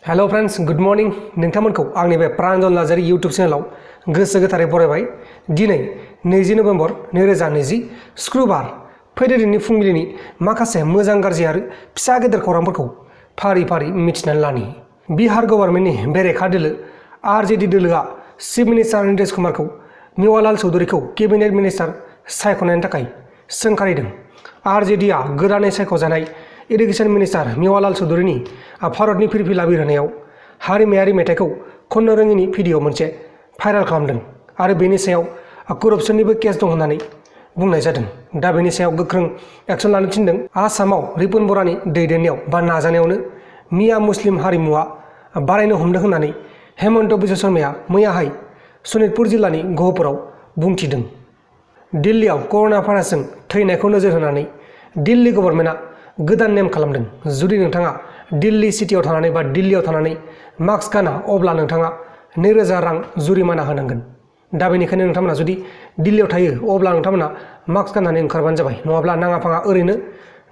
Hello friends good morning नोंथांमोनखौ आंनि बे Pranjal Narzary YouTube चेनेलाव गोसो गोथारै बरायबाय। दिनै 20 नभेम्बर 2020 शुक्रबार फैदो दिनैनि फुंबिलिनि माखासे मोजां गाज्रि आरो फिसा गेदेर खौरांफोरखौ फारि फारि मिथिनानै लानि। बिहार गभर्नमेन्टनि बेरेखा दोलो आरजेडी दोलोआ चिफ मिनिस्टार नीतीश कुमारखौ मेवालाल चौधुरीखौ केबिनेट मिनिस्टार सायख'नायनि थाखाय सोंखारिदों। आरजेडीआ गोदानै सायख'जानाय इरिगेशन मिनिस्टार मेवालाल चौधुरीनि भारतनि फिरफिला बिरहोनायाव हारिमायारि मेथाइखौ खननो रोङिनि भिडिअ मोनसे भाइरेल खालामदों आरो बेनि सायाव करप्शननिबो केस दं होननानै बुंनाय जादों। दा बेनि सायाव गोख्रों एक्शन लानो थिनदों। आसामाव रिपुन बरानि दैदेननायाव बा नाजानायावनो मिया मुस्लिम हारिमुआ बारायनो हमदों होननानै हेमन्त बिश्व शर्माया मैयाहाय सनितपुर जिल्लानि गहपुराव बुंथिदों। दिल्लीयाव कर'ना भाइरासजों थैनायखौ नोजोर होनानै दिल्ली गभर्नमेन्टआ गोदान नेम खालामदों। जुदि नोंथाङा दिल्ली सिटियाव थानानै बा दिल्लीयाव थानानै मास्क गाना अब्ला नोंथाङा 2000 रां जुरिमाना होनांगोन। दा बेनिखायनो नोंथांमोना जुदि दिल्लीयाव थायो अब्ला नोंथांमोना मास्क गाननानै ओंखारबानो जाबाय, नङाब्ला नाङा फाङा ओरैनो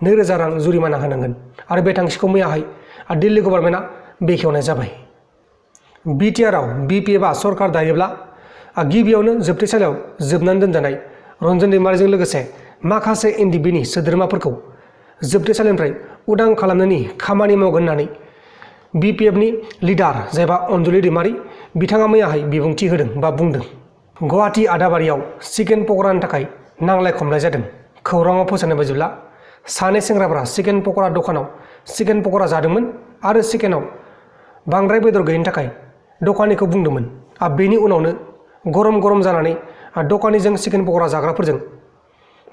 2000 रां जुरिमाना होनांगोन। आरो बे थांखिखौ मैयाहाय दिल्ली गभर्नमेन्टआ बेखेवनाय जाबाय। बिटिआरआव बिपिएफआ सरकार दायोब्ला गिबियावनो जोबथेसालियाव जोबनानै दोनजानाय रन्जन दैमारिजों लोगोसे माखासे एनडिबिनि सोद्रोमाफोरखौ जोबथेसालिनिफ्राय उदां खालामनायनि खामानि मावगोन होननानै बिपिएफनि लिडार जायबा अनजलि दैमारि बिथाङा मैयाहाय बिबुंथि होदों बा बुंदों। गुवाहाटी आदाबारियाव चिकेन पक'रानि थाखाय नांलाय खमलाय जादों। खौराङाव फोसावनाय बायदिब्ला सानै सेंग्राफोरा चिकेन पक'रा दखानाव चिकेन पक'रा जादोंमोन आरो चिकेनाव बांद्राय बेदर गैयिनि थाखाय दखानिखौ बुंदोंमोन। बेनि उनावनो गरम गरम जानानै दखानिजों चिकेन पक'रा जाग्राफोरजों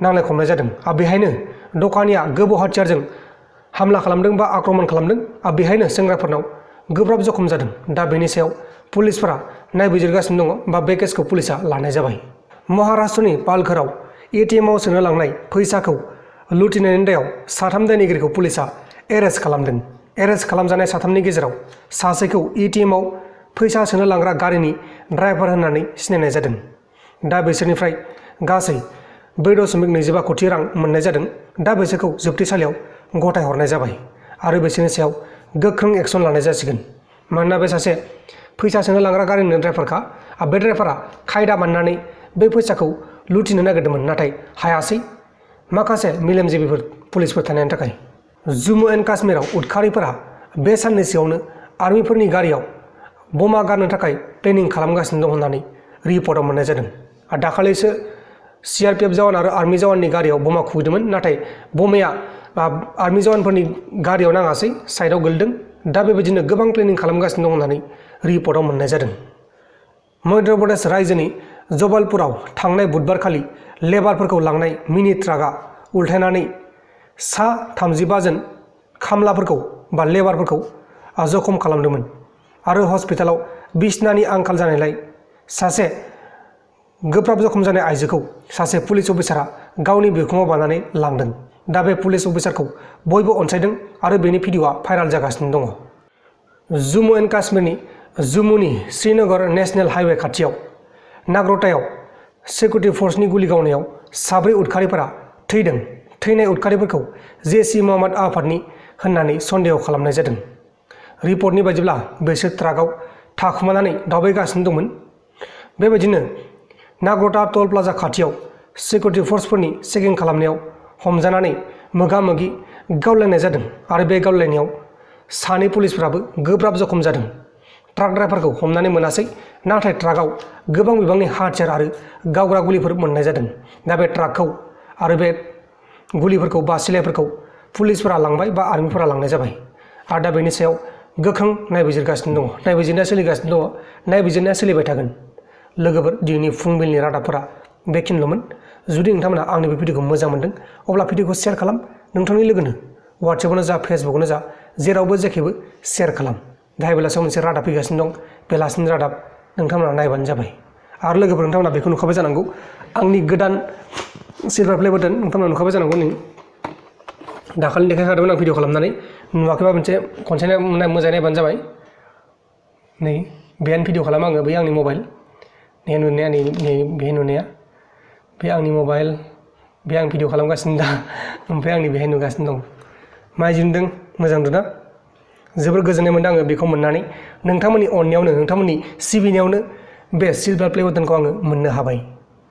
नांलाय खमलाय जादों। बेहायनो दखानिया गोबौ हाथियारजों हामला खालामदों बा आक्रमण खालामदों। बेहायनो सेंग्राफोरनाव गोब्राब जखम जादों। दा बेनि सायाव पुलिसफोरा नायबिजिरगासिनो दङ बा बे केसखौ पुलिसा लानाय जाबाय। महाराष्ट्रनि पालघराव एटिएमआव सोनो लांनाय फैसाखौ लुथिनायनि दायाव साथाम दायनिगिरिखौ पुलिसा एरेस्ट खालामदों। एरेस्ट खालामजानाय साथामनि गेजेराव सासेखौ एटिएमआव फैसा सोनो लांग्रा गारिनि ड्राइभार होननानै सिनायनाय जादों। दा बिसोरनिफ्राय गासै 2.25 कोटी रां मोननाय जादों। दा बिसोरखौ जोबथेसालियाव गथायहरनाय जाबाय आरो बिसोरनि सायाव गोख्रों एक्शन लानाय जासिगोन। मानोना बे सासे फैसा सोनो लांग्रा गारिनि ड्राइभारखा। बे ड्राइभारा खायदा बानायनानै बे फैसाखौ लुथिनो नागिरदोंमोन, नाथाय हायासै माखासे मेलेमजिबिफोर पुलिसफोर थानायनि थाखाय। जम्मु एन्ड काश्मीराव उदखारिफोरा बे साननैसोआवनो आर्मिफोरनि गारियाव बमा गारनो थाखाय प्लेनिं खालामगासिनो दं होननानै रिपर्टआव मोननाय जादों। दाखालिसो सिआरपिएफ जवान आरो आर्मि जवाननि गारियाव बमा खुबैदोंमोन, नाथाय बमाया आर्मि जवानफोरनि गारियाव नाङासै, साइडआव गोलैदों। दा बेबायदिनो गोबां प्लेनिं खालामगासिनो दं होननानै रिपर्टआव मोननाय जादों। मध्य प्रदेश रायजोनि जबलपुराव थांनाय बुधबारखालि लेबारफोरखौ लांनाय मिनि ट्राकआ उल्थायनानै सा 35 जन खामलाफोरखौ बा लेबारफोरखौ जखम खालामदोंमोन आरो हस्पिटालाव बिसनानि आंखाल जानायलाय सासे गोब्राब जखम जानाय आइजोखौ सासे पुलिस अफिसारा गावनि बिखुङाव बानानै लांदों। दा बे पुलिस अफिसारखौ बयबो अनसायदों आरो बेनि भिडिअआ भाइरेल जागासिनो दङ। जम्मु एन्ड काश्मीरनि जम्मुनि श्रीनगर नेशनेल हाइवे खाथियाव नागरतायाव सिकिउरिटि फर्सनि गुलि गावनायाव 7 उदखारिफोरा थैदों। थैनाय उदखारिफोरखौ जैश-ए मोहम्मद आफादनि होननानै सन्देह खालामनाय जादों। रिपर्टनि बायदिब्ला बिसोर ट्राकआव थाखुमानानै दावबायगासिनो दंमोन। बेबायदिनो नागरता टल प्लाजा खाथियाव सिकिउरिटि फर्सफोरनि चेकिं खालामनायाव हमजानानै मोगा-मोगि गावलायनाय जादों आरो बे गावलायनायाव सानै पुलिसफोराबो गोब्राब जखम जादों। ट्राक ड्राइभारखौ हमनानै मोनासै, नाथाय ट्राकआव गोबां बिबांनि हाथियार आरो गावग्रा गुलिफोर मोननाय जादों। दा बे ट्राकखौ आरो बे गुलिफोरखौ बा सिलाइफोरखौ पुलिसफोरा लांबाय बा आर्मिफोरा लांनाय जाबाय आरो दा बेनि सायाव गोख्रों नायबिजिरगासिनो दङ। नायबिजिरनाया सोलिगासिनो दङ, नायबिजिरनाया सोलिबाय थागोन। लोगोफोर, दिनैनि फुंबिलिनि रादाबफोरा बेखिनिल'मोन। जुदि नोंथांमोना आंनि बे भिडिअखौ मोजां मोनदों अब्ला भिडिअखौ शेयार खालाम, नोंथांनि लोगोनो वाट्सएपआवनो जा फेसबुकआवनो जा जेरावबो जेखैबो शेयार खालाम। दाहाय बेलासियाव मोनसे रादाब फैगासिनो दं, बेलासिनि रादाब नोंथांमोना नायबानो जाबाय। आरो लोगोफोर, नोंथांमोना बेखौ नुखाबाय जानांगौ, आंनि गोदान सिलभार प्ले बाटन नोंथांमोना नुखाबाय जानांगौ। नै दाखालि देखायखादोंमोन आं भिडिअ खालामनानै, नुवाखैबा मोनसे खनसे मोजाङै नायबानो जाबाय। नै बेहायनो भिडिअ खालामो आङो, बै आंनि मबाइल, नै नुनाया नै बेहाय नुनाया बे आंनि मबाइल, बे आं भिडिअ खालामगासिनो दा, ओमफ्राय आंनि बेहाय नुगासिनो दं। माबायदि नुदों? मोजां नुदोंना? जोबोर गोजोननाय मोनदों आङो बेखौ मोननानै नोंथांमोननि अननायावनो नोंथांमोननि सिबिनायावनो बे सिलभार प्ले बाटनखौ आङो मोननो हाबाय।